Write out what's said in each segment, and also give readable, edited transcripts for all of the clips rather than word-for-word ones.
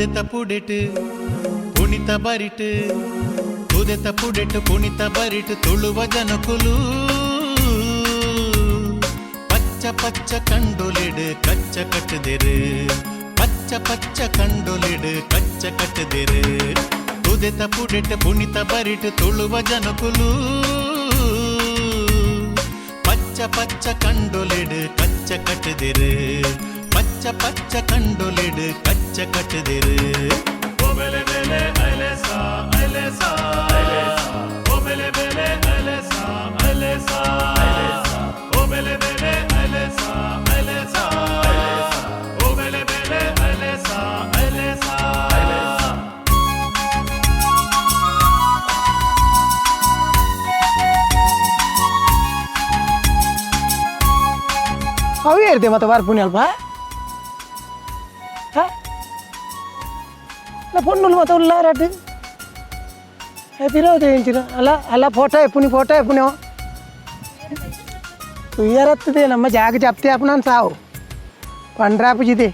ತುದೆತ ಪುಡೆಟ್ ಪುಣಿತ ಬರಿಟ್, ತುದೆತ ಪುಡೆಟ್ ಪುಣಿತ ಬರಿಟ್ ತುಳುವ ಜನಕುಲು ಪಚ್ಚ ಪಚ್ಚ ಕಂಡೊಲೆಡ್ ಕಚ್ಚ ಕಟ್ಟುದೆರು, ಪಚ್ಚ ಪಚ್ಚ ಕಂಡೊಲೆಡ್ ಕಚ್ಚ ಕಟ್ಟುದೆರು. ತುದೆತ ಪುಡೆಟ್ ಪುಣಿತ ಬರಿಟ್ ತುಳುವ ಜನಕುಲು ಪಚ್ಚ ಪಚ್ಚ ಕಂಡೊಲೆಡ್ ಕಚ್ಚ ಕಟ್ಟುದೆರು, ಪಚ್ಚ ಪಚ್ಚ ಕಂಡೊಲೆಡ್ ಕಚ್ಚ ಕಟ್ಟುದೆರು. ಬೆಲೆ ಬೆಲೆ ಅಲೆಸಾ ಅಲೆಸಾ, ಓ ಬೆಲೆ ಬೆಲೆ ಅಲೆಸಾ ಅಲೆಸಾ, ಓ ಬೆಲೆ ಬೆಲೆ ಅಲೆಸಾ ಅಲೆಸಾ, ಓ ಬೆಲೆ ಬೆಲೆ ಅಲೆಸಾ ಅಲೆಸಾ. ಅವು ಇರ್ತೆ ಮತ್ತೆ ವಾರ್ಪುಣಿ ಅಲ್ಪ. ಹಾ, ಅಲ್ಲ, ಪೊಣ್ಣುಲು ಮತ್ತೆ ಉಲ್ಲಾರಟ್ ಪಿರೋದು ಎಂಚಿನ? ಅಲ್ಲ ಅಲ್ಲ, ಫೋಟೋ ಎಪ್ಪುನಿ, ಫೋಟೋ ಎಪ್ಪುನಿ. ತುಯ್ಯರತ್ತದೆ ನಮ್ಮ ಜಾಗ ಜಪ್ತಿ ಆಪುನ ಸಾವು ಪಂಡ್ರಾಪುಜಿದೆ.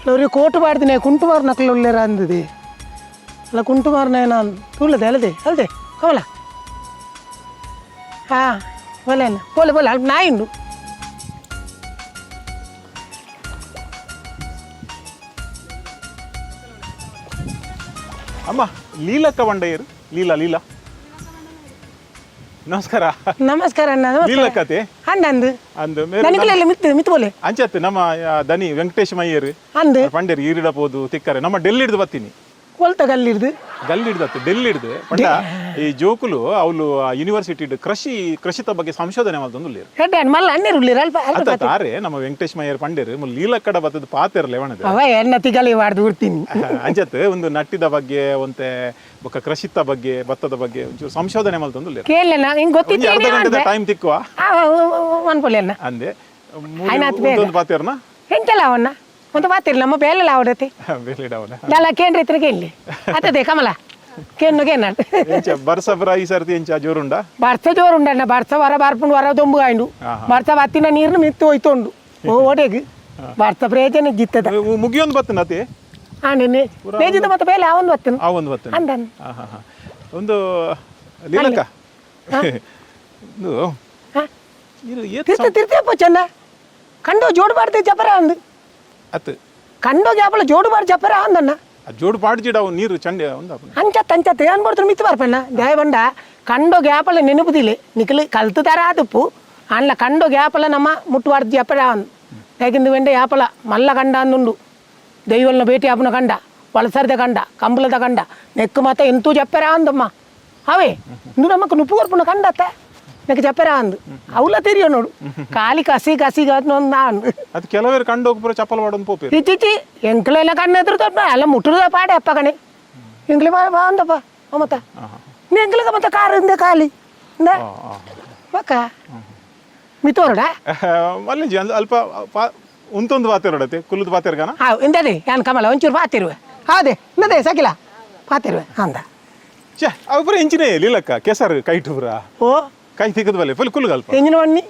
ಅವ್ರಿಗೆ ಕೋಟು ಪಾಡ್ದಿನಿ, ಕುಂಟು ಮಾರು ನಕಲು ಉಲ್ಲೇರ ಅಂದಿದೆ. ಅಲ್ಲ, ಕುಂಟು ಮಾರನ ನಾನು ತೂಲದೆ ಅಲ್ಲದೆ ಅಲ್ದೆ ಕಮಲ. ಹಾಂ, ಬೋಲೆ ಅಣ್ಣ, ಬೋಲೆ ಬೋಲೆ, ಅಲ್ಪ ನಾಯಿ ಉಂಡು. ಅಮ್ಮ, ಲೀಲಕ್ಕ ಬಂಡೆಯರು, ಲೀಲಾ ಲೀಲಾ, ನಮಸ್ಕಾರ. ನಮಸ್ಕಾರ ಅಣ್ಣ, ನಮಸ್ಕಾರ. ಲೀಲಕ್ಕತೆ? ಅಂದ ಅಂದು. ಅಂದು. ನನಗೆ ಮಿತ್ತು ಮಿತ್ತು ಬೋಲೆ. ಅಂಚತ್ತು ನಮ್ಮ ದನಿ ವೆಂಕಟೇಶ್ ಮಯ್ಯರು. ಅಂದು. ಪಂಡೇರು ಈರಿಡ ಪೋದು ತಿಕ್ಕರೆ, ನಮ್ಮ ಡೆಲ್ಲಿಡ್ದು ಬತ್ತೀನಿ. ಕೊಲ್ತ ಗಲ್ಲಿರ್ದು? ಗಲ್ಲಿಡ್ದತ್ತು, ಡೆಲ್ಲಿಡ್ದು. ಪಂಡ ಈ ಜೋಕುಲು ಅವಳು ಯೂನಿವರ್ಸಿಟಿ ಕೃಷಿ ಕೃಷಿತ ಬಗ್ಗೆ ಸಂಶೋಧನೆ ಮಾಡ್ದೊಂದು ಉಲ್ಲೇರು. ಹೆಡ್ಡ ಮಲ್ಲ ಅಣ್ಣರು ಉಳ್ಳೀರು ಅಲ್ಪ ಅಲ್ಪ. ಅತ್ತ ತಾರೆ ನಮ್ಮ ವೆಂಕಟೇಶ್ ಮಯ್ಯರ್ ಪಂಡೇರು ಮುಲ್ ಲೀಲಕ್ಕಡ ಬತ್ತದ ಪಾತೆರ್ಲೆ ವಣದ. ಅವ ಎಣ್ಣ ತಿಗಲಿ ವಾಡ್ದು ಬಿಡ್ತೀನಿ. ಅಂಚತ್ ಒಂದು ನಟ್ಟಿದ ಬಗ್ಗೆ, ಒಂತೆ ಬೊಕ್ಕ ಕೃಷಿತ ಬಗ್ಗೆ, ಭತ್ತದ ಬಗ್ಗೆ ಒಂಚೂರು ಸಂಶೋಧನೆ ಮಲ್ತೊಂದು ಉಲ್ಲೇರು. ಕೇಳಲ್ಲ, ಹಿಂಗೆ ಒಂಜಿ ಅರ್ಧ ಗಂಟೆದ ಗೊತ್ತಿತ್ತು. ಟೈಮ್ ತಿಕ್ಕುವ? ಅನ್ಪೊಲೆ ಅಣ್ಣ. ಅಂದೆ. ಆಯ್ನಾತ್ ಬೇಗ. ಒಂದು ಪಾತೆರ್ನ. ಎಂತೆಲ್ಲ ಅವನ್ನ ಒಂದು ಬಾತಿರ್ಲ, ನಮ್ಮ ಬೇಲೆಲ್ಲ ಅವಡತಿ. ಬೇಲಿಡವನ. ದಲ್ಲ ಕೇಂದ್ರ ಇತ್ರ ಕೇಳಲಿ ಅತ್ತದೆ ಕಮಲ ಕೇನ್ನು ಕೇನ. ಎಂಚ ಬರ್ಸ ಬರ ಈ ಸರ್ತಿ ಎಂಚ, ಜೋರುಂಡ? ಬರ್ಸ ಜೋರು ಉಂಡಣ್ಣ. ಬರ್ಸ ವರ ಬರ್ಪುಂಡು, ವರ ದೊಂಬು ಆಂಡು. ಬರ್ಸ ಬತ್ತಿನ ನೀರ್ನ ಮಿತ್ತು ಹೋಯ್ತುಂಡು. ಓ ಓಡೆಗ್ ಬರ್ಸ ಪ್ರಯೋಜನ ಜಿತ್ತದ. ಮುಗಿಯೊಂದು ಬತ್ತನ ಅತಿ. ಆಂಡ್ ನೇಜಿದ ಮತ್ತೆ ಬೇಲೆ ಅವನ್ ಬತ್ತನು. ಆ ಒಂದು ಬತ್ತನ. ಅಂದನ್. ಹಾ ಹಾ, ಒಂದು ಲೀಲಕ್ಕ ಒಂದು ಹಾ. ಇದು ಏತ್? ತಿರ್ತ ತಿರ್ತಿಯಪ್ಪ ಚೆನ್ನ ಕಂಡು ಜೋಡು ಬಾರ್ದು ಜಪರ ಅಂದು. ಅತ್. ಕಂಡು ಗ್ಯಾಪಲ ಜೋಡು ಬಾರ್ದು ಜಪರ ಅಂದಣ್ಣ. ಆ ಜೋಡು ಪಾಡ್ಜಿಡ ಅವು ನೀರು ಚಂಡೆ ಒಂದು ಅಂಚತ್ ಅಂಚತ್ ಏನ್ ಬಡ್ತು ಮಿತ್ತು ಬರ್ಪಣ್ಣ. ದಾಯ ಬಂಡ ಕಂಡು ಗ್ಯಾಪಲ ನೆನಪುದಿಲ್ಲ, ನಿಖಲು ಕಲ್ತು ತರ ಆದುಪ್ಪು ಅಣ್ಣ. ಕಂಡು ಗ್ಯಾಪಲ ನಮ್ಮ ಮುಟ್ಟುವಾರ್ದು ಜಪರ ಅಂದು. ಯಾಕಿಂದು ವೆಂಡೆ ಯಾಪಲ ಮಲ್ಲ ಕಂಡ ಅಂದುಂಡು. ದೈವಲ್ನ ಭೇಟಿ ಆಪುನ ಕಂಡ, ವಲಸರ್ದ ಕಂಡ, ಕಂಬಳದ ಕಂಡ, ನೆಕ್ಕು ಮಾತ ಎಂತೂ ಜಪ್ಪರ ಅಂದಮ್ಮ. ಅವೇ ಇಂದು ನಮಕ್ ನುಪ್ಪು ಕೊರ್ಪುನ ಕಂಡತ್ತ ನೆಕ್ ಜಪ್ಪರ ಅಂದು. ಅವಲ ತೆರಿಯೋ ನೋಡು, ಖಾಲಿ ಕಸಿ ಕಸಿ ಅಂದು. ಅದು ಕೆಲವರು ಕಂಡು ಹೋಗಿ ಪೂರ ಚಪ್ಪಲ್ ಮಾಡೋದು ಪೋಪೇರು. ಇತ್ತೀಚಿ ಎಂಕ್ಲೆಲ್ಲ ಕಣ್ಣು ಎದುರು ದೊಡ್ಡ ಅಲ್ಲ ಮುಟ್ಟುದ ಪಾಡೆ ಅಪ್ಪ ಕಣೆ. ಎಂಕ್ಲೆ ಬಾ ಬಾ ಅಂದಪ್ಪ ಮತ್ತ ಎಂಕ್ಲೆಗ ಮತ್ತೆ ಕಾರು ಇಂದ ಖಾಲಿ ಇಂದ ಬಕ್ಕ ಮಿತ್ತೋರಡ. ಮಲ್ಲಿಜಿ ಅಂದ್ ಅಲ್ಪ ಉಂತೊಂದು ಪಾತೆರೋಡತೆ, ಕುಲ್ಲುದು ಪಾತೆರ್ಗಾನ. ಹಾ, ಇಂದದೆ ಯಾನ್ ಕಮಲ ಒಂಚೂರು ಪಾತಿರುವೆ. ಹೌದೇ, ಇಂದದೆ ಸಕಿಲ ಪಾತಿರುವೆ ಅಂದ. ಛೇ, ಅವು ಪೂರ ಎಂಚಿನೇ ಲೀಲಕ್ಕ, ಕೆಸರು ಕೈಟು ಪೂರ. ಓ. ಕೈ ತಿಕ್ಕದ ಬಲ್ಲೆ ಫುಲ್ ಕುಲ್ಲುಗಲ್ಪ. ಎಂಜಿನ ಬನ್ನಿ.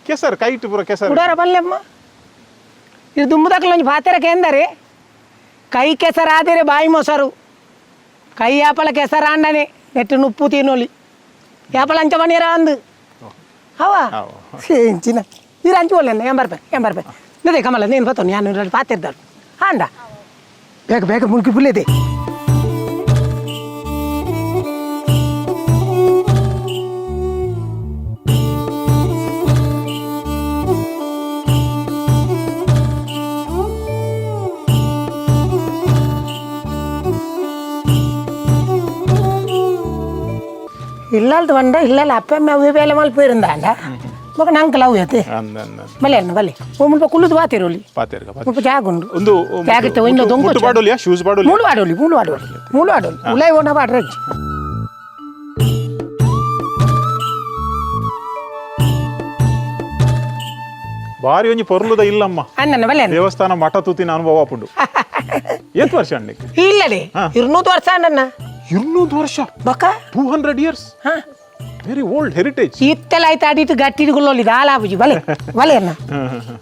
ಕೆಸರು ಕೈಟು ಪೂರ ಕೆಸರು. ಉಡಾರ ಬಲ್ಲೆಮ್ಮ. ಇದು ದುಂಬುದಕ್ಕಲ ಒಂಜಿ ಪಾತೆರ ಕೇಂದರೆ, ಕೈ ಕೆಸರಾದರೆ ಬಾಯಿ ಮೊಸರು. ಕೈ ಯಾಪಲ ಕೆಸರಾಂಡನೆ ನೆಟ್ಟು ನುಪ್ಪು ತಿನ್ನೊಲಿ. ಯಾಪಲ ಅಂಚ ಮಣಿಯರ ಅಂದು ಅವ. ಅವ. ಎಂಚಿನ ನೀರು ಅಂಚು ಒಲ್ಲೆ. ಏನ್ ಬರ್ಪೆ, ಏನ್ ಬರ್ಪೆ. ನಿದೆ ಕಮಲ, ನೀನು ಬತ್ತೋನು ಯಾನು ಪಾತಿರ್ದಾಳು ಆಂಡ. ಬೇಗ ಬೇಗ ಮುಲ್ಕಿ ಪುಲ್ಲಿದೆ. ಇಲ್ಲಲ್ದು ಬಂಡ ಇಲ್ಲಲ್ಲ, ಅಪ್ಪ ಅಮ್ಮ ಅವು ಬೇಲೆ ಮಲ್ಪೇರಿಂದಾಂಡ ಮಗ ನಂಕಲ್ ಅವು ಐತೆ. ಅಂದ ಅಂದ. ಬಲೆ ಅಣ್ಣ ಬಲೆ, ಓ ಮುಲ್ಪ ಕುಲ್ಲುದು ಬಾತಿರೋಲಿ. ಪಾತೆರ್ಗ. ಮುಲ್ಪ ಜಾಗ ಉಂಡು. ಒಂದು ಜಾಗ ಇನ್ನು ದೊಂಕು. ಮುಟ್ಟು ಪಾಡೋಲಿಯಾ, ಶೂಸ್ ಪಾಡೋಲಿ? ಮೂಳು ಆಡೋಲಿ, ಮೂಳು ಆಡೋಲಿ, ಮೂಳು ಆಡೋಲಿ. ಉಲಾಯ್ ಓಣ ಪಾಡ್ರಜ್ಜಿ. ಬಾರಿ ಒಂಜಿ ಪೊರ್ಲುದ ಇಲ್ಲಮ್ಮ. ಅಣ್ಣನ ಬಲೆ ಅಣ್ಣ. ದೇವಸ್ಥಾನ ಮಠ ತೂತಿನ ಅನುಭವ ಆಪುಂಡು. ಏತ್ ವರ್ಷ ಅಣ್ಣಕ್ಕೆ? ಇಲ್ಲಲೇ, 200 ವರ್ಷ ಅಣ್ಣನ. 200 ವರ್ಷ? ಬೊಕ್ಕ. 200 ಇಯರ್ಸ್. ಹಾ. Very old heritage. ಇತ್ತೆಲ್ಲ ಆಯ್ತು, ಅಡಿಟ್ಟು ಗಟ್ಟಿಡುಗೊಳ್ಳೋಲಿ ದಾಲಾಬುಜಿ. ಬಲೆ ಬಲೆ ಅಣ್ಣ,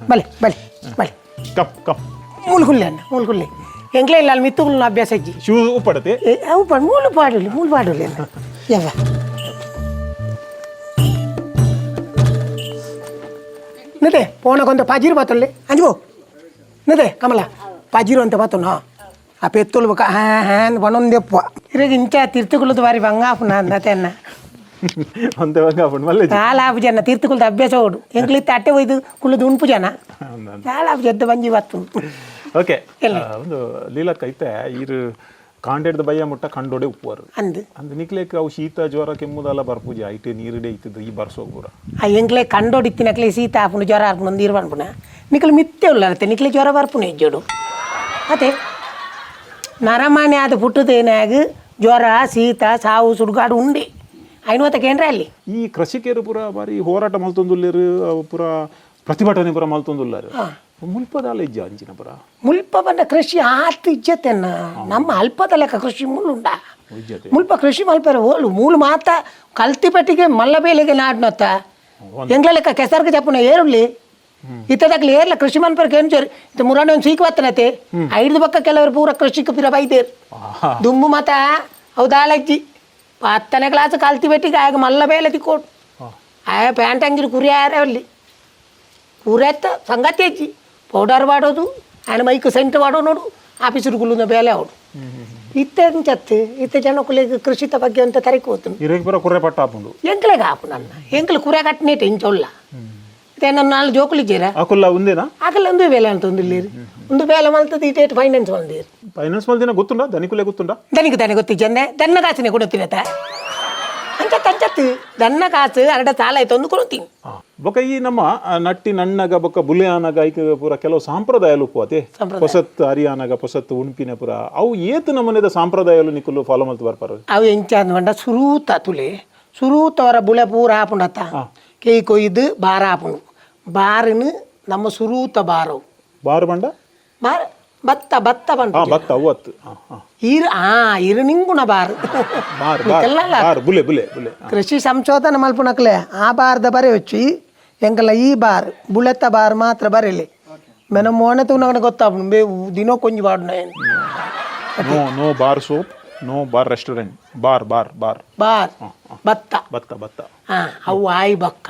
ಬಲೆ ಬಲೆ ಬಲೆ. Come come. ಮೂಲು ಅಣ್ಣ, ಮೂಲು ಎಂಕ್ಲೇ ಇಲ್ಲ, ಅಲ್ಲಿ ಮಿತ್ತುಗಳು ಅಭ್ಯಾಸ ಇಜ್ಜಿ. ಶೂ ಉಪ್ಪಡತೆ. ಏ, ಅವು ಪಾಡು, ಮೂಲು ಪಾಡಲಿ, ಮೂಲು ಪಾಡಲಿ ಯವ್ವ. ನದೆ ಪೋಣಕೊಂತ ಪಜಿರು ಬಾತೊಲ್ಲೆ ಅಂಜು ನದೆ ಕಮಲ ಪಜಿರು ಅಂತ ಬಾತೊನ ಆ ಪೆತ್ತೊಲು ಬೊಕ ಹಾ ಹ್ಯಾನ್ ಬಣೊಂದೆಪ್ಪ ಇರಗ ಇಂಚ ತಿರ್ತುಕುಲದ ಬಾರಿ ಬಂಗಾಪುನ ಅಂದತೆನ್ನ. ಅಂತೆ ಬಂಗಾಪುಂಡು ಮಲ್ಲೆ. ದಾಲ ಜನ ತಿರ್ತುಕುಲ್ದ ಅಭ್ಯಾಸ ಓಡು ಎಂಕ್ಲಿತ್ತ ಅಟ್ಟೆ ಒಯ್ದು ಕುಲ್ಲುದು ಉಣ್ಪು ಜನ ದಾಲ ಜದ್ದ ಬಂಜಿ ಬತ್ತು. ಓಕೆ. ಎಲ್ಲ. ಒಂದು ಲೀಲಕ್ಕ ಐತೆ ಈರು ಕಾಂಡೆಡ್ದ ಬಯ್ಯ ಮುಟ್ಟ ಕಂಡೋಡೆ ಉಪ್ಪುವರು. ಅಂದು. ಅಂದ್ ನಿಕ್ಲೇಕ್ ಅವು ಶೀತ ಜ್ವರ ಕೆಮ್ಮುದೆಲ್ಲ ಬರ್ಪೂಜಿ ಐಟೆ ನೀರುಡೆ ಇತ್ತದ್ದು ಈ ಬರ್ಸೋಗ್ಬುರ. ಆ ಎಂಕ್ಲೆ ಕಂಡೋಡಿತ್ತಿನಕ್ಲೆ ಶೀತ ಆಪುಂಡು, ಜ್ವರ ಆಪುಂಡು ಒಂದು ಇರ್ವನ್ಪುನ ನಿಕ್ಲು ಮಿತ್ತೆ ಉಳ್ಳಾರತ್ತೆ, ನಿಕ್ಲೆ ಜ್ವರ ಬರ್ಪುನ ಇಜ್ಜೋಡು ಅದೇ. ನರಮಾನೆ ಆದ ಪುಟ್ಟದೇನಾಗ ಜ್ವರ ಶೀತ ಸಾವು ಸುಡುಗಾಡು ಉಂಡೆ ಐನೋತ ಕೇಂದ್ರ ಅಲ್ಲಿ. ಈ ಕೃಷಿಕರು ಪೂರ ಬಾರಿ ಹೋರಾಟ ಮಲ್ತೊಂದುಲ್ಲೇರು, ಅವು ಪೂರ ಪ್ರತಿಭಟನೆ ಪೂರ ಮಲ್ತೊಂದುಲ್ಲಾರು. ಮುಲ್ಪದಾಲ ಇಜ್ಜ ಅಂಚಿನ ಪೂರ? ಮುಲ್ಪ ಬಂದ ಕೃಷಿ ಆತ ಇಜ್ಜತೆನ್ನ, ನಮ್ಮ ಅಲ್ಪದ ಲೆಕ್ಕ ಕೃಷಿ ಮುಳ್ಳುಂಡ. ಇಜ್ಜತೆ. ಮುಲ್ಪ ಕೃಷಿ ಮಲ್ಪರ ಓಲು ಮೂಲು ಮಾತ ಕಲ್ತಿ ಪಟ್ಟಿಗೆ ಮಲ್ಲ ಬೇಲೆಗೆ ನಾಡ್ನೊತ್ತ ಎಂಗ್ಲ ಲೆಕ್ಕ ಕೆಸರ್ಗೆ ಚಪ್ಪುನ ಏರುಳ್ಳಿ ಇತ್ತದಕ್ಲಿ ಏರ್ಲ ಕೃಷಿ ಮನ್ಪರ ಕೇಂಚೇರಿ ಇತ್ತ ಮುರಾಣಿ ಒಂದು ಸೀಕ್ ಬತ್ತನತೆ ಐದು ಪಕ್ಕ ಕೆಲವರು ಪೂರ ಕೃಷಿಗೆ ಪಿರ ಬೈದೇರು. ದುಂಬು ಮತ ಅವು ದಾಳಜ್ಜಿ 10ನೇ ಕ್ಲಾಸ್ ಕಲ್ತಿ ಪೆಟ್ಟಿಗೆ ಆಗ ಮಲ್ಲ ಬೇಲೆ ತಿಕ್ಕೋಡು ಆಯ ಪ್ಯಾಂಟ್ ಅಂಗಿರು ಕುರಿ ಅಲ್ಲಿ ಕುರೆತ್ತ ಸಂಗತಿ ಅಜ್ಜಿ ಪೌಡರ್ ಮಾಡೋದು ఆయన ಮೈಕ್ ಸೆಂಟ್ ಮಾಡೋ ನೋಡು ಆಫೀಸರ್ ಗುಲ್ಲುನ ಬೇಲೆ ಅವಡು ಇತ್ತೆ ಚತ್ತು ಇತ್ತೆ ಜನಕ್ಕುಲೆಗ್ ಕೃಷಿತ ಬಗ್ಗೆ ಅಂತ ತರಿಕ್ ಹೋತು. ಇರೆಗ್ ಪೂರ ಕುರ್ರೆ ಪಟ್ಟ ಆಪುಂಡು. ಎಂಕ್ಲೆಗ್ ಆಪು ನನ್ನ ಎಂಕ್ಲೆ ಕುರೆ ಕಟ್ಟನೇಟ್ ಇಂಚೊಲ್ಲ ಇತ್ತೆ ನನ್ನ ನಾಲ್ ಜೋಕುಲಿಜ್ಜೇರ. ಅಕುಲ್ಲ ಉಂದೇನಾ? ಆಕಲ್ಲ ಒಂದು ಬೇಲೆ ಅಂತ ಒಂದು ಇಲ್ಲಿರಿ ಒಂದು ಬೇಲೆ ಮಲ್ತದ ಇಟೇಟ್ ಫೈನಾನ್ಸ್ ಮಲ್ದೇರು. ಫೈನಾನ್ಸ್ ಮಲ್ದಿನ ಗೊತ್ತುಂಡ ದನಿಕುಲೆ ಗೊತ್ತುಂಡ? ದನಿಗೆ ದನಿ ಗೊತ್ತಿಜ್ಜಂದೆ ದನ್ನ ಕಾಸಿനെ ಕೊಡುತ್ತೀನಿ ಅಂಚತ್ತು ಅಂಚತ್ತು ದನ್ನ ಕಾಸು ಅರಡ ಸಾಲ ಆಯ್ತು ಒಂದು ಕೊಡುತ್ತೀನಿ. ಬೊಕ ಈ ನಮ್ಮ ನಟ್ಟಿ ನಣ್ಣಗ ಬೊಕ ಬುಲೆ ಆನಗ ಐಕ್ ಪೂರ ಕೆಲವು ಸಾಂಪ್ರದಾಯಲು ಉಪ್ಪು ಅತೆ. ಸಂಪ್ರದಾಯ. ಪೊಸತ್ತು ಅರಿಯಾನಗ ಪೊಸತ್ತು ಉಣ್ಪಿನ ಪೂರ ಅವು ಏತ್ ನಮೂನೆದ ಸಾಂಪ್ರದಾಯಲು ನಿಕುಲು ಫಾಲೋ ಮಲ್ತು ಬರ್ಪಾರು? ಅವು ಎಂಚ ಅಂದ್ಕೊಂಡ ಸುರೂತ ತುಲೆ ಸುರೂತವರ ಬುಳೆ ಪೂರ ಆಪುಂಡತ್ತ ಕೇಯ್ ಕೊಯ್ದು ಬಾರ ಆಪುಂಡು ಬಾರಿನ ನಮ್ಮ ಸುರೂತ ಬಾರವು. ಬಾರು ಬಂಡ? ಬಾರ ಭತ್ತ ಭತ್ತ ಬಂಡ. ಭತ್ತ ಅವು ಅತ್ತು ಆ, ಆ. ಇರು ಆ ಇರು ನಿಂಗುಣ ಬಾರು. ಬಾರ್ ಬಾರ್. ನಿಕ್ಕೆಲ್ಲ ಬಾರ್ ಬುಲೆ ಬುಲೆ ಬುಲೆ. ಕೃಷಿ ಸಂಶೋಧನೆ ಮಲ್ಪುನಕ್ಲೆ ಆ ಬಾರ್ದ ಬರೆ వచ్చి ಎಂಕಲ್ಲ ಈ ಬಾರ್ ಬುಳೆತ್ತ ಬಾರ್ ಮಾತ್ರ ಬರೆಲಿ ಮೆನ ಮೋನೆ ತೂನಗನೆ ಗೊತ್ತಾಪುಂಡು ಬೇ ದಿನೋ ಕೊಂಜಿ ಬಾಡುನ. No no bar soap, no bar restaurant, bar bar bar. Bar ಭತ್ತ. ಭತ್ತ ಭತ್ತ. ಅವು ಆಯಿ ಬಕ್ಕ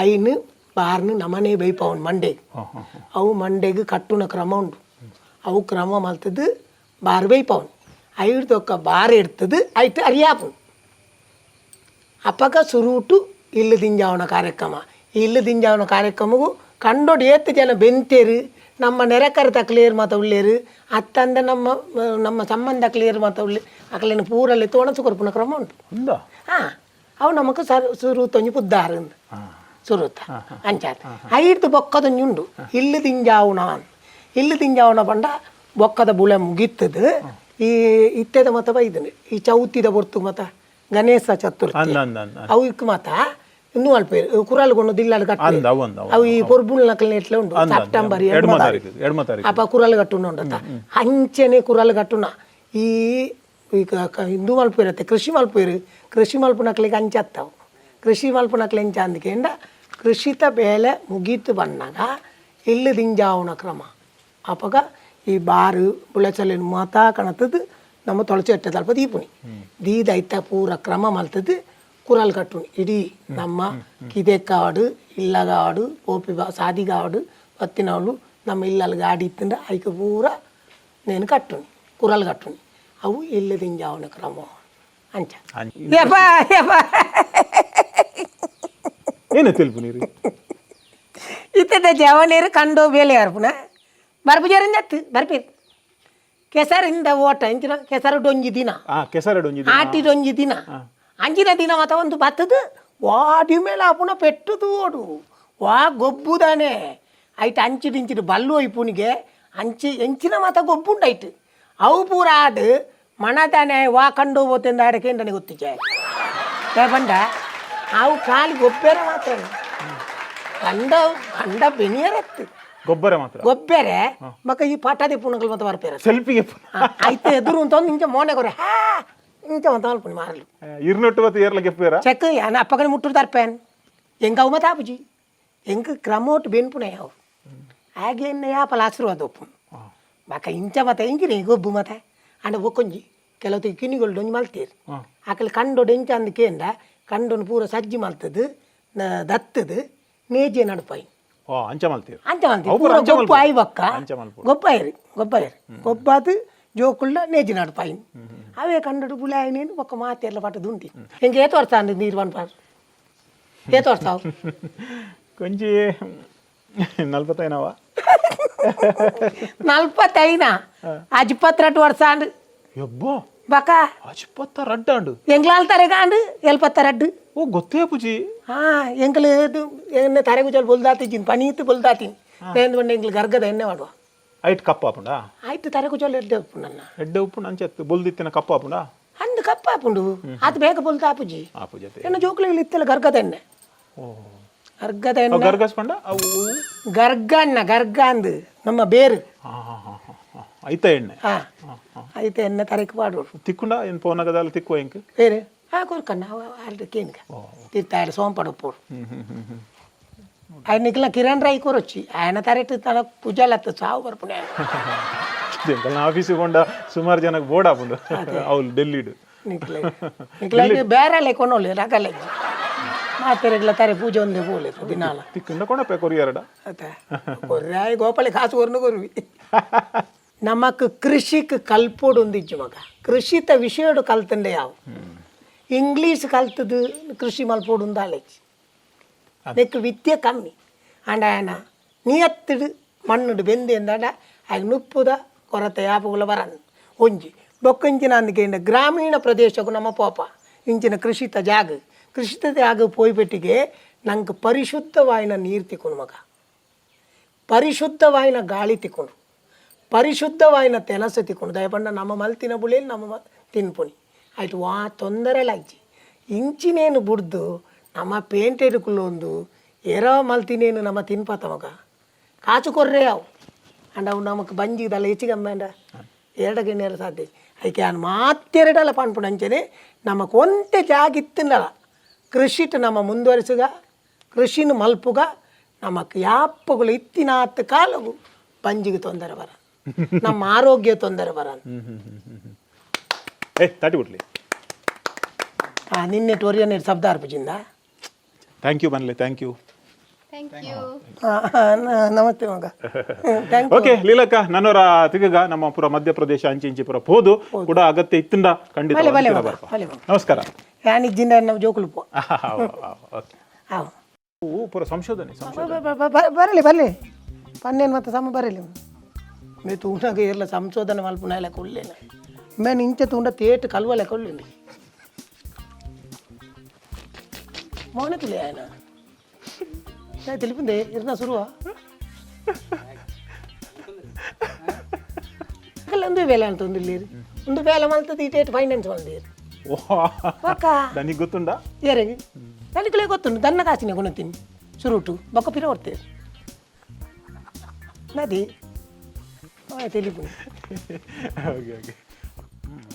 ಐನು ಬಾರ್ನು ನಮನೆ ಬೈಪವನ್ ಮಂಡೆಗ್. ಅವು ಮಂಡೆಗ್ ಕಟ್ಟುನ ಕ್ರಮ ಉಂಟು, ಅವು ಕ್ರಮ ಮಲ್ತದ್ದು ಬಾರ್ ಬೈಪವನ್ ಐಡ್ದೊಕ್ಕ ಬಾರ್ ಇಡ್ತದ್ದು ಐಟ್ ಅರಿಯಾಪುನ್. ಅಪ್ಪಗ ಸುರೂಟು ಇಲ್ಲು ದಿಂಜಾವನ ಕಾರ್ಯಕ್ರಮ. ಈ ಇಲ್ಲು ದಿಂಜಾವನ ಕಾರ್ಯಕ್ರಮಗೂ ಕಂಡೋಡು ಏತ್ ಜನ ಬೆಂತೇರು, ನಮ್ಮ ನೆರೆಕರ ತಕ್ಲೇರು ಮಾತ ಉಳ್ಳೇರು ಅತ್ತಂದ ನಮ್ಮ ನಮ್ಮ ಸಂಬಂಧ ಕ್ಲಿಯರ್ ಮಾತ ಉಳ್ಳೆ ಅಕ್ಲೇನು ಪೂರಲ್ಲಿ ತೋಣಸು ಕೊರ್ಪುನ ಕ್ರಮ ಉಂಟು. ಉಂದಾ? ಅವು ನಮಕ್ ಸರ್ ಸುರೂತೊಂಜಿ ಪುದ್ದಾರು ಸುರೂತ ಅಂಚಾತ ಐಡ್ದು ಬೊಕ್ಕದೊಂಜಿ ಉಂಡು ಇಲ್ಲು ದಿಂಜಾವುನ. ಇಲ್ಲು ದಿಂಜಾವುನ ಪಂಡ ಬೊಕ್ಕದ ಬುಳೆ ಮುಗಿತ್ತದು ಈ ಇತ್ತೆದ ಮತ ಬೈದನು ಈ ಚೌತಿದ ಪೊರ್ತು ಮತ ಗಣೇಶ ಚತುರ್ಥಿ. ಅಂದ ಅಂದ ಅಂದ. ಅವು ಇಕ್ ಮಾತ ಇನ್ನೂ ಅಲ್ಪ ಕುರಾಲ್ ಕೊಂಡು ದಿಲ್ಲಾಲ್ ಕಟ್ಟು. ಅಂದ ಅವು ಅಂದ ಅವು. ಅವು ಈ ಪೊರ್ಬುಲ್ ನಕಲ್ ಎಟ್ಲೆ ಉಂಡು ಸೆಪ್ಟೆಂಬರ್ ಎಡ್ಮ 8 ತಾರೀಕು 8 ತಾರೀಕು. ಅಪ್ಪ ಕುರಲ್ ಕಟ್ಟುನ ಉಂಡತ್ತ ಅಂಚನೆ ಕುರಲ್ ಕಟ್ಟುನ ಈ ಈಗ ಹಿಂದೂ ಮಲ್ಪು ಇರತ್ತೆ ಕೃಷಿ ಮಲ್ಪುರು ಕೃಷಿ ಮಲ್ಪುನಕ್ಲಿಗೆ ಅಂಚತ್ತವು ಕೃಷಿ ಮಲ್ಪುನಕ್ಲೆ ಎಂಚ ಅಂದ್ಕೇಂಡ ಕೃಷಿತ ಬೇಲೆ ಮುಗೀತು ಬಣ್ಣಗ ಇಲ್ಲು ದಿಂಜಾವುನ ಕ್ರಮ ಅಪಗ ಈ ಬಾರು ಬುಳೆಚಲಿನ ಮಾತಾ ಕಣತದ್ದು ನಮ್ಮ ತೊಳಚಿ ಎಟ್ಟೆ ತಲ್ಪ ದೀಪುನಿ ದೀದ ಐತ ಪೂರ ಕ್ರಮ ಮಲ್ತದ್ದು ಕುರಲ್ ಕಟ್ಟುನಿ ಇಡೀ ನಮ್ಮ ಕಿದೆಕ್ಕಾಡು ಇಲ್ಲಗಾಡು ಪೋಪಿ ಸಾದಿಗಾಡು ಪತ್ತಿನವಳು ನಮ್ಮ ಇಲ್ಲಲ್ಲಿ ಗಾಡಿ ಇತ್ತಂದ್ರೆ ಐಕೆ ಪೂರ నేను ಕಟ್ಟುನಿ ಕುರಲ್ ಕಟ್ಟುನಿ ಅವು ಇಲ್ಲು ದಿಂಜಾವುನ ಕ್ರಮ ಅಂಚ. ಯಪ್ಪ ಯಪ್ಪ. ಏನ ತೆಲ್ಪು ನೀರು? ಇತ್ತದ ಜವನೇರು ಕಂಡೋ ಬೇಲೆ ಅರ್ಪುನ ಬರ್ಪು ಜರಂಜತ್ತು ಬರ್ಪೇರು ಕೆಸರಿಂದ ಓಟ ಇಂಚಿನ ಕೆಸರು ಡೊಂಜಿ ದಿನ. ಕೆಸರಡು ಒಂಜಿ ದಿನ. ಆಟಿ ಡೊಂಜಿ ದಿನ ಅಂಚಿನ ದಿನ ಮತ ಒಂದು ಬತ್ತದ ವಾಡಿ ಮೇಲೆ ಆಪುನ ಪೆಟ್ಟುದು ಓಡು ವಾ ಗೊಬ್ಬುದಾನೆ ಐಟ್ ಅಂಚಿಡು ಇಂಚಿಡು ಬಲ್ಲು ಒಯ್ಪುನಿಗೆ ಅಂಚಿ ಎಂಚಿನ ಮಾತ ಗೊಬ್ಬುಂಡು ಐಟ್ ಅವು ಪೂರ ಆದ್ ಮಣದಾನೆ ವಾ ಕಂಡು ಹೋತೆಂದ ಆಡಕ್ಕೆ ಗೊತ್ತಿಜೆ ಬಂಡ ಅವು ಖಾಲಿ ಗೊಬ್ಬರ ಮಾತ್ರ ಕಂಡ ಕಂಡ ಬೆನಿಯರತ್ತು. ಗೊಬ್ಬರ ಮಾತ್ರ. ಗೊಬ್ಬರ ಮಕ್ಕ ಈ ಪಾಠ ಪುಣಕಲ್ ಮತ್ತೆ ಬರ್ಪೇರ. ಸೆಲ್ಫಿಗೆ. ಐತೆ ಎದುರು ಅಂತ ಇಂಚ ಮೋನೆ ಕೊರೆ ಹಾ ಇಂಚ ಅಂತ ಅಲ್ಪುನಿ ಮಾರಲು. ಇರ್ನೊಟ್ಟು ಬತ್ತು ಏರ್ಲ ಗೆಪ್ಪೇರ? ಚೆಕ್ ಯಾನ ಅಪ್ಪಗನೆ ಮುಟ್ಟುಡು ತರ್ಪೇನ್ ಎಂಗ ಅವು ಮತ್ತೆ ಆಪುಜಿ ಎಂಕ್ ಕ್ರಮೋಟ್ ಬೆನ್ಪುನೆ ಅವು ಹಾಗೆ ಎನ್ನ ಯಾಪಲ ಆಶೀರ್ವಾದ ಒಪ್ಪು. ಬಕ ಇಂಚ ಮತ ಇಂಚಿನ ಗೊಬ್ಬು ಮತ ಅಂಡ ಬೊಕ್ಕೊಂಜಿ ಕೆಲವು ಕಿನ್ನಿಗಳು ಒಂಜಿ ಮಲ್ತೇರು. ಅಕಲ್ ಕಂಡೊಡು ಎಂಚ ಅಂದ್ ಕೇಂಡ ಕಂಡೊನು ಪೂರ ಸಜ್ಜಿ ಮಲ್ತದು ದತ್ತದು ನೇಜೆ ನಡುಪಾಯಿ. ಓ, ಅಂಚ ಮಲ್ತೀರು? ಅಂಚ ಮಲ್ತಿ. ಅವು ಪೂರ ಪೂರ ಅಂಚ ಗೊಬ್ಬು ಮಲ್ಪೊಡು. ಆಯಿ ಬೊಕ್ಕ. ಅಂಚ ಮಲ್ಪೊಡು. ಗೊಬ್ಬಾಯರು ಗೊಬ್ಬಾಯರು ಗೊಬ್ಬಾದ್ ಜೋಕುಳ್ಳ ನೇಜಿ ನಡುಪಾಯಿ. ಅವೇ ಕಂಡೊಡು ಬುಲಾಯಿನೇನು ಬೊಕ್ಕ ಮಾತೆರ್ಲ ಪಟ್ಟ ದುಂಡಿ. ಎಂಕ್ ಏತ್ ವರ್ಷ ಅಂದ್ ನೀರು ಪನ್ಪಾರು? ಏತ್ ವರ್ಷ ಅವು? ಕೊಂಚಿ ನಲ್ವತ್ತೈನವ. ನಲ್ವತ್ತೈನ? ಅಜ್ಪತ್ರಟ್ಟು ವರ್ಷ ಅಂಡ್. ಯಬ್ಬೋ! ಬಕ? ಅಜ್ಪತ್ತ ರಡ್ಡಾಂಡು. ಎಂಗ್ಲಾಲ್ ತರೆಗಾಂಡು ಎಲ್ಪತ್ತ ರಡ್ಡು. ಓ, ಗೊತ್ತೇ ಪುಜಿ. ಹಾ, ಎಂಕಲ್ ಇದು ಎಣ್ಣೆ ತರೆಗುಜಲ್ ಬೊಲ್ದಾತಿಜ್ಜಿನ್ ಪನೀತ್ ಬೊಲ್ದಾತಿನ್ ನೇಂದು ಬಂಡೆ ಎಂಕ್ಲು ಗರ್ಗದ ಎಣ್ಣೆ ಮಾಡುವ. ಐಟ್ ಕಪ್ಪ ಆಪುಂಡಾ? ಆಯ್ತು, ತರೆಗುಜಲ್ ಎಡ್ಡೆ ಉಪ್ಪು ನನ್ನ. ಎಡ್ಡೆ ಉಪ್ಪು ಅಂಚೆ ಬೊಲ್ದಿತ್ತಿನ ಕಪ್ಪ ಆಪುಂಡಾ? ಅಂದು ಕಪ್ಪ ಆಪುಂಡು, ಅದು ಬೇಗ ಬೊಲ್ದಾಪುಜಿ. ಆಪುಜತೆ. ಎನ್ನ ಜೋಕುಲು ಇತ್ತಲ್ಲ ಗರ್ಗದ ಎಣ್ಣೆ. ಓ. ಗರ್ಗದ ಅವು ಎಣ್ಣೆ. ಗರ್ಗಸ್ ಪಂಡ ಅವು? ಗರ್ಗ ಅಣ್ಣ, ಗರ್ಗ ಅಂದು ನಮ್ಮ ಬೇರು. ಹಾ ಹಾ ಹಾ ಹಾ, ಐತ ಎಣ್ಣೆ. ಹಾ, ಐತೆ ಎಣ್ಣೆ ತರೆಕ್ ಪಾಡೋಡು. ತಿಕ್ಕುಂಡ ಏನು ಪೋನಗದಾಲ ತಿಕ್ಕುವ ಇಂಕ್? ಬೇರೆ ಆ ಕೊರ್ಕಣ್ಣ ಅರ್ಧ ಕೇನ್ಗ ತಿರ್ತಾಡ ಸೋಂಪಡ ಪೋಡು. ಹ್ಮ್ ಹ್ಮ್ ಹ್ಮ್ ಹ್ಮ್ ఆయన కిరణ్ రాయ్ కూరొచ్చి ఆయన తరెట్టు తన పూజలత్త సాವು ಬರ್ಪುಣೆ. ಎಂಕಲ್ನ ಆಫೀಸಿಗೆ ಕೊಂಡ ಸುಮಾರು ಜನಕ್ಕೆ ಬೋರ್ಡ್ ಆಪುಂಡು ಅವ್ಲು ಡೆಲ್ಲಿಡ್. ನಿಕ್ಲೆ ನಿಕ್ಲೆ ಬೇರೆ ಕೊನೋಲಿ ರಗಲೆ ಮಾತೆರೆಗ್ಲ ತಾರೆ ಪೂಜೆ ಒಂದೇ ಪೋಲೆ ದಿನಾಲ. ತಿಕ್ಕುಂಡ ಕೊಣಪೆ ಕೊರಿಯರಡ. ಅತ್ತ ಕೊರ್ರಾಯ್ ಗೋಪಾಲಿ ಕಾಸು ಕೊರ್ನು ಕೊರ್ವಿ. ನಮಕ್ ಕೃಷಿಕ್ ಕಲ್ಪೋಡು ಒಂದಿಜ್ಜು ಮಗ. ಕೃಷಿತ ವಿಷಯಡು ಕಲ್ತಂಡೆ ಯಾವು ಇಂಗ್ಲೀಷ್ ಕಲ್ತದು ಕೃಷಿ ಮಲ್ಪೋಡು ಉಂದಾಲೇಜ್ ನೆಕ್ ವಿದ್ಯೆ ಕಮ್ಮಿ. ಅಂಡ ಆಯನ ನಿಯತ್ತಿಡು ಮಣ್ಣುಡು ಬೆಂದೆ ಎಂದಾಂಡ ಆಯ್ಕೆ ನುಪ್ಪುದ ಕೊರತೆ ಯಾಪುಗುಲ ಬರನ್. ಒಂಜಿ ಬೊಕ್ಕೊಂಚಿನ ಅಂದಕ್ಕೆ ಗ್ರಾಮೀಣ ಪ್ರದೇಶಕ್ಕೂ ನಮ್ಮ ಪೋಪ ಇಂಚಿನ ಕೃಷಿತ ಜಾಗ, ಕೃಷಿತ ಜಾಗ ಪೋಯ್ಪೆಟ್ಟಿಗೆ ನಂಗೆ ಪರಿಶುದ್ಧವಾಯಿನ ನೀರು ತಿಕ್ಕೊಂಡು ಮಗ, ಪರಿಶುದ್ಧವಾಯಿನ ಗಾಳಿ ತಿಕ್ಕೊಂಡು, ಪರಿಶುದ್ಧವಾಯಿನ ತೆನಸು ತಿಕ್ಕೊಂಡು. ದಯಪಂಡ ನಮ್ಮ ಮಲ್ತಿನ ಬುಳಿ ನಮ್ಮ ತಿನ್ಪುನಿ ಆಯ್ತು ವಾ ತೊಂದರೆ ಲಾಯ್ಚಿ. ಇಂಚಿನೇನು ಬುಡ್ದು ನಮ್ಮ ಪೇಂಟೆಡುಕುಲು ಒಂದು ಏರೋ ಮಲ್ತಿನೇನು ನಮ್ಮ ತಿನ್ಪತ ಮಗ. ಕಾಚು ಕೊರ್ರೆ ಅವು ಅಂಡ್ ಅವು ನಮಕ್ ಬಂಜಿದಲ್ಲ ಹೆಚ್ಚಿಗಮ್ಮಂಡ ಎರಡಕ್ಕೆ ಸಾಧ್ಯ. ಅದಕ್ಕೆ ನಾನು ಮಾತೆರಡಲ್ಲ ಪನ್ಪುಣ ಅಂಚನೆ ನಮಕ್ ಒಂತೆ ಜಾಗ ಇತ್ತಿನಲ್ಲ ಕೃಷಿಟ್ ನಮ್ಮ ಮುಂದುವರಿಸುಗ, ಕೃಷಿನ ಮಲ್ಪುಗ. ನಮಕ್ ಯಾಪಗಳು ಇತ್ತಿನಾತ್ ಕಾಲವು ಬಂಜಿಗೆ ತೊಂದರೆ ಬರ, ನಮ್ಮ ಆರೋಗ್ಯ ತೊಂದರೆ ಬರ. ಏ, ತಾಟಿ ಬಿಡ್ಲಿ. ನಿನ್ನೆ ಟೋರಿಯನ್ ಶಬ್ದ ಅರ್ಪಿಸಿಂದ. Thank you ಬನ್ಲೆ, thank you. Thank you. Namaste ಮಗ, thank. Okay ಲೀಲಕ್ಕ, ನನ್ನವರ ತಿಗಗ ನಮ್ಮ ಪುರ ಮಧ್ಯಪ್ರದೇಶ ಅಂಚೆ ಇಂಚೆ ಪುರ ಪೋದು ಕೂಡ ಅಗತ್ಯ ಇತ್ತಿಂದ ಖಂಡಿತ ಬಲೆ, ಬಲೆ ಒಂದಿನ ಮಗ, ಬರ್ಪ. ಬಲೆ ಮಗ. ನಮಸ್ಕಾರ. ಯಾನಿಜ್ಜಿಂದ ನಾವು ಜೋಕುಲು ಪೋ. ಓಕೆ. ಹಾಂ. ಪೂರ ಸಂಶೋಧನೆ ಸಂಶೋಧನೆ. ಬರಲಿ ಬರಲಿ, ಪನ್ನೇನು ಮತ್ತೆ ಸಮ ಬರಲಿ. ಮೇ ತೂನಾಗ ಇರಲ ಸಂಶೋಧನೆ ಮಲ್ಪುನ ಎಲ್ಲ ಕೊಡ್ಲೇನ. ಮೇನ್ ಇಂಚ ತೂಂಡ ತೇಟ್ ಕಲ್ವಲೆ ಕೊಡ್ಲಿಂಡಿ ಮೌನಕುಲೆ ఆయన తెలిపిందే ఇర్నా సురువా ಒಂದು ವೇಲೆ ಅಂತ ಒಂದು ಇಲ್ಲಿ ಒಂದು ವೇಲೆ ಮಲ್ತದ ಇಟೇಟ್ ಫೈನಾನ್ಸ್ ಮಲ್ದೇರು. ಬೊಕ್ಕ? ನನಗೆ ಗೊತ್ತುಂಡ. ಏರೆಗೆ ನನಗೆ ಗೊತ್ತುಂಟು. ದನ್ನ ಕಾಸಿನ ಗುಣತೀನಿ ಸುರುಟು ಬೊಕ್ಕ ಪಿರ ಹೊರ್ತೇವೆ ನದಿ ತಿಳಿಪು. Okay okay.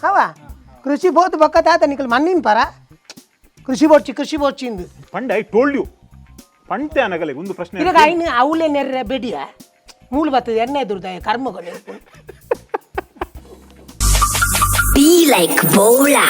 ಅವ ಕೃಷಿ ಬೋತ್ ಬೊಕ್ಕ ತಾತ ನಿಕಲ್ ಮಣ್ಣಿನ ಪರ ಕೃಷಿ ಬೋಡ್ಚಿ, ಕೃಷಿ ಬೋಡ್ಚಿ ಇಂದು. ಪಂಡ I told you ಪಂಟೆ ಅನಗಲೆ ಒಂದು ಪ್ರಶ್ನೆ. ಇವಾಗ ಐನು ಅವಲೇ ನೆರ್ರೆ ಬೆಡಿಯ ಮೂಲು ಬರ್ತದೆ ಎಣ್ಣೆ ದುರ್ದಾಯ ಕರ್ಮಗಳು. Be like Bola.